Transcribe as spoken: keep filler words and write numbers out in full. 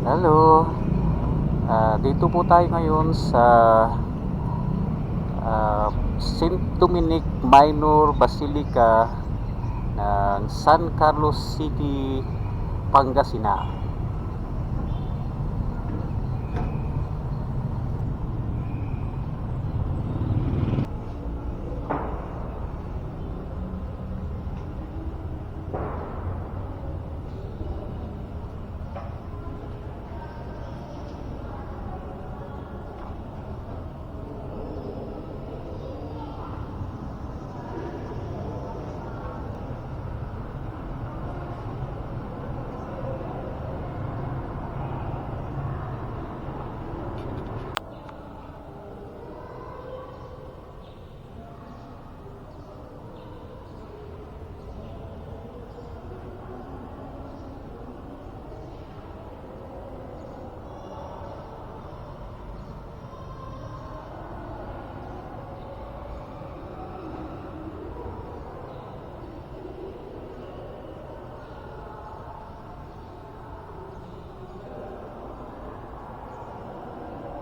Hello. Ah, dito po tayo ngayon sa, ah, Saint Dominic Minor Basilica ng San Carlos City, Pangasinan.